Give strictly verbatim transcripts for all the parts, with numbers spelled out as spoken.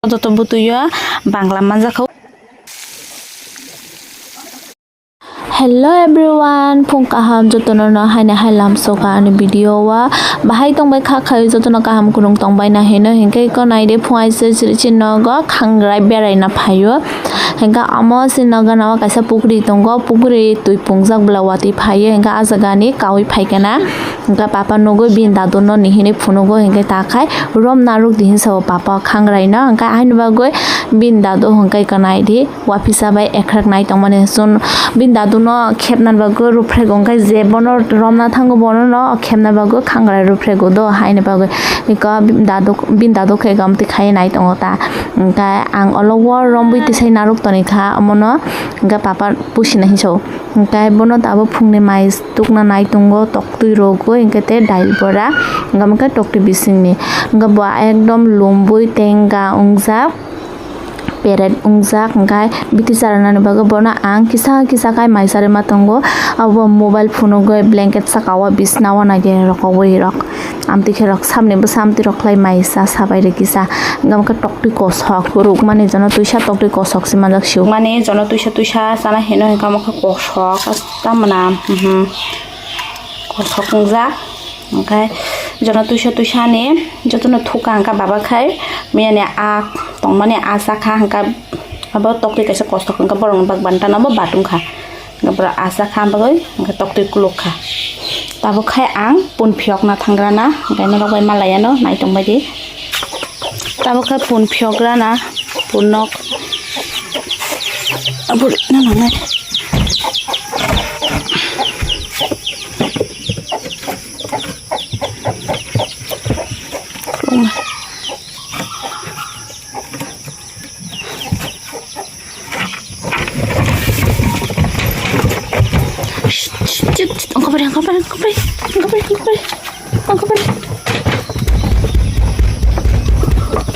Joto bwtwi o Bangla manjakha. Hello everyone, phung kaham jotono no haino hai lamsoka ani video o. Bahai tongbai kha khai jotono kaham kwrwng tongbai na hino hinkhe iko naide phung aisa chiri chiri nogo khangrai beraina phaio. Hinkhe amo chini nogo no kaisa pukri tongo, pukri twi pungjak bwla watwi phaio hinkhe ah jaga ni kaui phaikhe na. Hinkhe papa nugui bini dadu no nihini phunugo hinkhe takhai rom narwk di hinsa o papa khangrai no hinkhe aini bagui bini dadu hinkhe iko naidi. Waphisa bai ekhrak nai tongmani chwng bini dadu no khepna bagwi ruphregung khe je bono romna thango bono no khepna bagwi khangrai ruphregung do haini bagwi iko dadu bini dadu khe gam twi khai nai tongo ta hinkhe ang olo o rombwi tisai narwk toni kha omono hinkhe papa pusi nai hinso hinkhe bono tabuk phungni mai tukna nai tongo toktwi rogwi hinkhe tei dail bora hinkhe toktwi bisingni hinkhe bo ekdom lumbui tenga wngjak. Peret wngjak, hinkhe biti charwna ni bagwi bono ang kisa kisa khai mai charwi ma tongo. Abo mobile phunugwi blanket saka o bisna o nai de rokogwi rok. Amtwi khe rok samni bwsa amtwi rok khlai mai cha sabai rw kisa. Hinkhe omo khe toktwi kosok rukmani jono twisa toktwi kosok se manjak siyuk. Mani jono twisa twisa chana hino hinkhe omo khe kosok tamna, mhm, kosok wngjak. Hinkhe jono twisa twisa ni jotono thuka hinkhe baba khai miyani a tongmani a chakha hinkhe abo toktwi kaisa kosok hinkhe borokni bak bantano bo bat wngkha hinkhe borok a chakha bagwi hinkhe toktwi kuluk kha. Tabuk khai ang pun phiyokna thangrana hinkhe norok bai malaiano nai tongbaidi. Tabuk khe pun phiyok rana, pun nok. Aboni nangnai. Shh, shh, shh, shh. Ongkha bari, ongkha bari, ongkha bari, ongkha bari, ongkha bari, ongkha bari.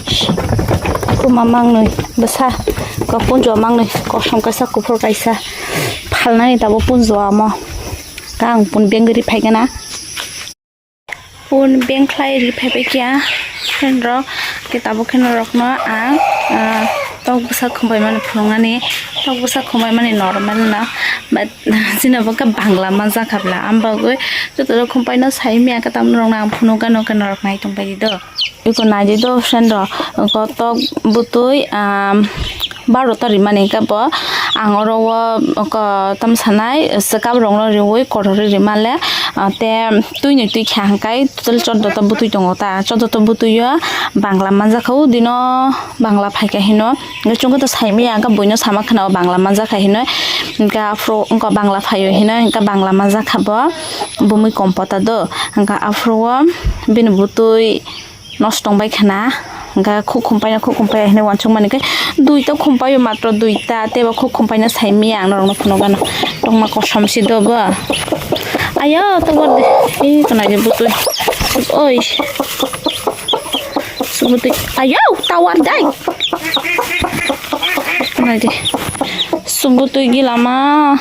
Shh. Kuma mangnwi bwsa, ko punjo mangnwi, kosom kaisa, kuphur kaisa. Phalnani tabuk punjo amo. Kang pun bengri phaigana. Pun beng khlai ri phaibai kya friend rok, khe tabuk khe norok no ang, ah, tok bwsa khumbai mani phunuknani, tok bwsa khumbai mani normal no, but chini bo khe Bangla manjak kha bla, am bagwi joto rok khumbai no sai manya khe tamo norok no ang phunuk gano khe norok nai tong bai di do. Iko nai di do friend rok, ko tok bwtwi, ah, barota rimani hinkhe bo ang oro o ko tamo sanai swkap rokno riui kothorwi rimale, ah, te twini twi kha hinkhe total choddo ta bwtwi tongo ta, choddo ta bwtwi o Bangla manjakha o dino Bangla phaikha hino hinkhe chwngkhe to saimanya hinkhe buino sama khna o Bangla manjakha hino hinkhe aphuru wngkha Bangla phaio hino hinkhe Bangla manjakha bo bumui kompota do hinkhe aphuru o bini bwtwi. Nosto wngbai khana, hwnkhe khuk khum paina, khuk khum paiya hinwi uansukmani khe duita khum paio, matro duita, teibo khuk khum paina saimanya ang norokno phunukgano. Tongma kosom se do bo. Ayo, tower de. Ee, khwnai de bwtwi. Oi. Subutwi. Ayo, tower dai. Khwnai de. Subutwi gila ma.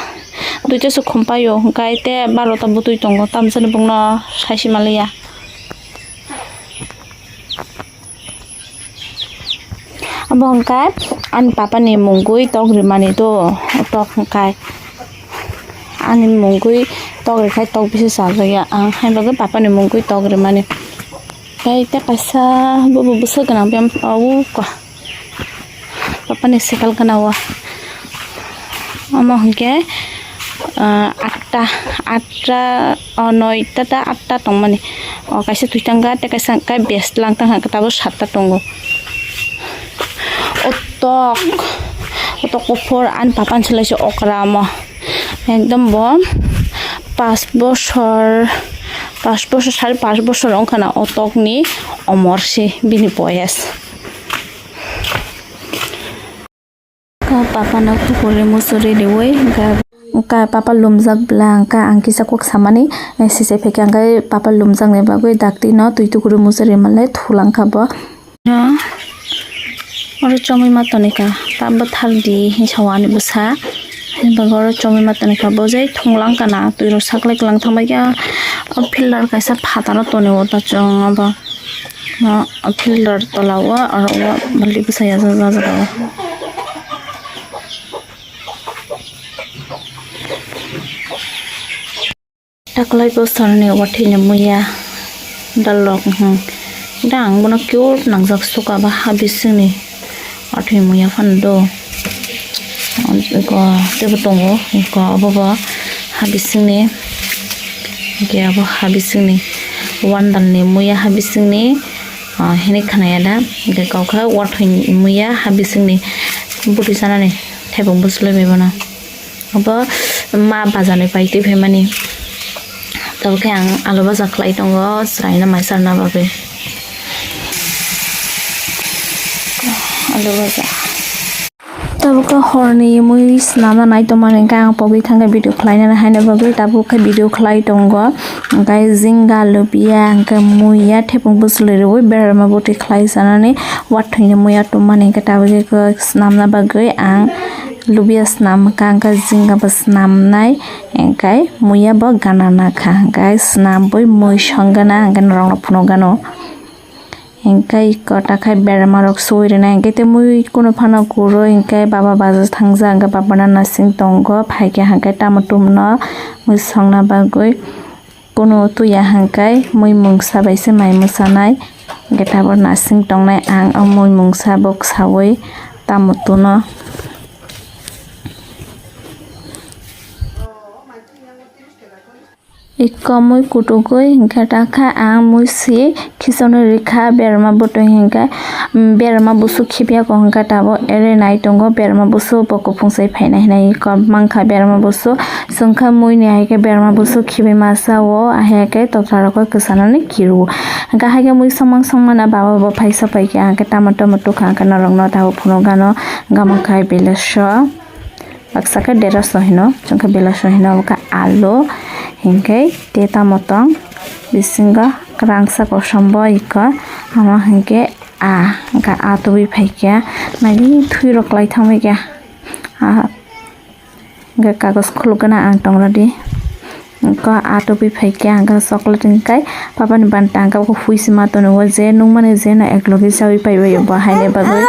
Duita se khum paio, hwnkhe te barota bwtwi tongo, tamsani bokno saisi manliya. Abo hwnkhe ani papani mungwi tok rimani do, tok hwnkhe ani mungwi tok rikhai tok bithi chajakya ang, haibagwi papani mungwi tok rimani. Tei tei kaisa bobo bwswk gwnang biyang o ko. Papani sikal gana o. Omo hwnkhe, ah, atta, atta, oh, noita ta atta tongmani. Oh, kaisa twitang ga, tei kaisa hwnkhe best lang tang hwnkhe tabuk satta tongo. O tok, o tok kuphur ani papani se lai se okra omo. Ekdom bo pas bosor, pas bosor, sare pas bosor wngkha na o tokni omor se bini boyes. Ka papa no kupuri musuri riwi ka, ka papa lumjak bla ka ang kisa kok samani, eh, sise phekya hwnkhe papa lumjakni bagwi dakti no twi tukuri musuri manle thulangkha bo. No, oro chomwi ma tonika, ta bwthar di hinsa o ani bwsa, hinba oro chomwi ma tonika, bo je thulangkha na twi rok saklai kwlang thangbai kha, o pillar kaisa phataro tonio ta chwng abo. No, filter tola o, aro o balti bwsa ya jaga jaga o. Taklai bwsarni wathwini muya dalrok, hmm. Da ang bono cute nangjak suka ba ha bisingni wathwi muya phano do. Eko teibo tongo, eko abo bo ha bisingni, hwnkhe abo ha bisingni wandalni muya ha bisingni, ah, hinwi khnaya da, hwnkhe kok khe wathwi muya ha bisingni bwtwi chanani thaipung bwchlwi bai bono. Abo ma bazar ni pai twi phaimani. Tabuk khe ang alu baja khlai tongo, chwraino mai charwna bagwi. Alu baja. Tabuk khe horni mui swnamna nai tongmani, hwnkhe ang pogwi thangkhe video khlainani haino bagwi, tabuk khe video khlai tongo. Hwnkhe jinga, lubia, hwnkhe muya, thepung bwchlwi rwui berma bwtwi khlai chanani, wathwini muya tongmani, hwnkhe tabuk khe swnamna bagwi ang lubia swnam kha, hwnkhe jinga bo swnamnai, hwnkhe muya bo gana na kha, hwnkhe swnamwi mui song gana, hwnkhe norokno phunuk gano. Hwnkhe eko ta khe berma rok sui rwnai, hwnkhe tei mui kunu phano kwrwi, hwnkhe baba bajar thangjak, hwnkhe baba no nasing tongo, phaikha hwnkhe tamo tumno mui songna bagwi. Kunu tuya hwnkhe mui mungsa bai se mai mwsanai, hwnkhe tabuk nasing tongnai ang o mui mungsa bok saui tamo tuno. Eko mui kutugwi hwnkhe ta kha ang mui si khichonwi rikha berma bwtwi hwnkhe, mm, berma busu khibya ko hwnkhe tabuk ere nai tongo, berma busu bo kuphung sai phainai hinwi kok mankha berma busu. Chwngkha muini hai khe berma busu khibi masa o, ahai khe toksa rok khe kwchanani khiru. Hwnkhe hai khe mui songmang songmana baba bo phaisa pai khe, hwnkhe tamo tamo tukha hwnkhe norokno tabuk phunuk gano, gamo khai bileso. Baksa khe deraso hino, chwngkha bileso hino, obo khe alu, hwnkhe tei tamo tong bisingo kwrangsa kosom bo iko, omo hwnkhe a, hwnkhe a tubui phaikha, naidi thwi rok kwlai thangbaikha. A, hwnkhe kagos khuluk gana ang tongradi. Hwnkhe a tubui phaikha, hwnkhe chocolate hwnkhe papani banta hwnkhe abo khe hui se ma tonwi o, je nukmani je no eklogi chaui paibai bo haini bagwi.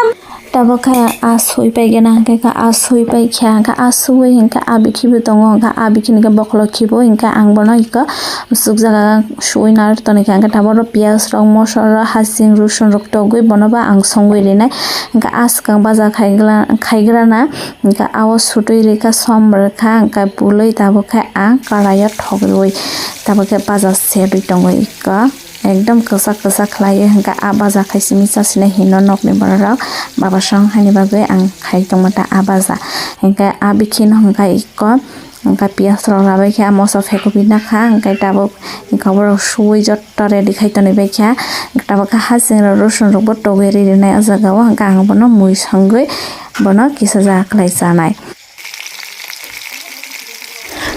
Tabuk khe a sui paigana, hwnkhe khe a sui paikha, hwnkhe a sui hwnkhe a bikhibo tongo, hwnkhe a bikhini khe bokholo khibo, hwnkhe ang bono iko musuk jaga sui nar tonikha, hwnkhe tabuk oro piyaj rok, moso rok, hasing, rosun rok togwi bono ba ang songwi rinai, hwnkhe a swkang baja khaigra-, khaigrana. Hwnkhe a o sutwi rikha, som rwkha, hwnkhe bwlwi tabuk khe ang karai o thok rwui tabuk khe baja serwi tongo iko. Ekdom kwchak kwchak khlaiwi hwnkhe a baja khai simi chasinai hino nokni borok rok. Baba song haini bagwi ang khai tongma ta a baja. Hwnkhe a bikhino hwnkhe iko, hwnkhe piyaj rok rabai khe a moso phekubina kha, hwnkhe tabuk hwnkhe borok suwi jotto ready khai tonwi bai kha. Tabuk khe hasing rok rosun rok bo togwi ri rinai o jaga o, hwnkhe ang bono mui songwi bono kisa jaga khlai chanai.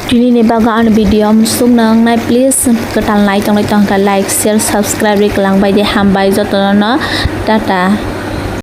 Tini ni bagwi ani video musuk nang nai, please kwtal nai tong lai tong kha, like, share, subscribe ri kwlang bai di, hambai jotono no, tata.